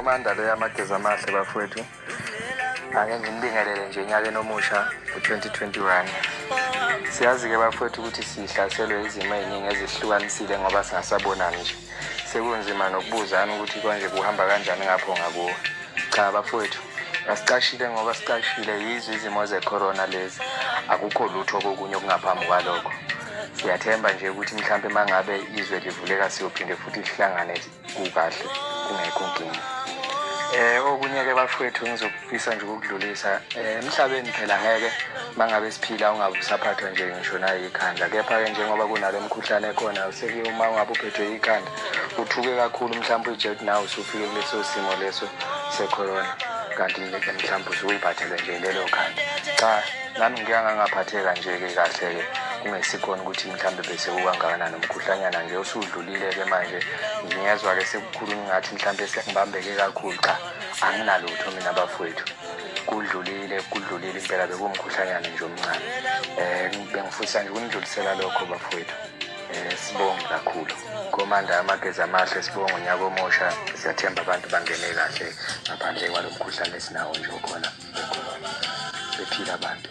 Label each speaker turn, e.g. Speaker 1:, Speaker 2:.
Speaker 1: Ikhomanda le yamageza amahle bafowethu. Ake nginibingelele nje enyakeni omusha u-2021. Siyazi-ke bafowethu ukuthi sihlaselwe izimo ey'ningi ezihlukanisile ngoba singasabonani nje. Sekunzima nokubuzana ukuthi konje kuhamba kanjani ngapho ngakuwe. Cha bafowethu, asicashile ngoba sicashile yizo izimo ze-corona lezi. Akukho lutho kokunye okungaphambi kwalokho. Siyathemba nje ukuthi mhlampe uma ngabe izwe livuleka siyophinde futhi sihlangane kukahle kungekho nkinga. Okunye-ke bafowethu ngizokufisa nje ukukudlulisa emhlabeni phela ngeke mangabe siphila ungabe usaphathwa nje ngisho nayikhanda kepha-ke njengoba kunalo mkhuhlane ekhona sekuye uma ungabe uphethwe ikhanda uthuke kakhulu mhlawumbe uyitshela ukuthi nawe usufike kuleso simo leso sekhorona kanti mhlawumbe usukuyiphathele nje lelo khanda. Cha nami ngike ngangaphatheka nje-ke kahle-ke kungesikhona ukuthi mhlawumbe bese kukangakanani umkhuhlanyana nje usudlulile-ke manje ngiyezwa-ke sekukhulunywa ngathi mhlawumbe sengibambeke kakhulu. Cha anginalutho mina bafowethu, kudlulile kudlulile impela bekuwumkhuhlanyana nje omncane. Bengifisa nje ukunidlulisela lokho bafowethu. Sibonge kakhulu Komanda amageza amahle, sibonge unyaka omusha, siyathemba abantu bangene kahle ngaphandle kwalo mkhuhlane esinawo nje okhona bekhona bephila abantu.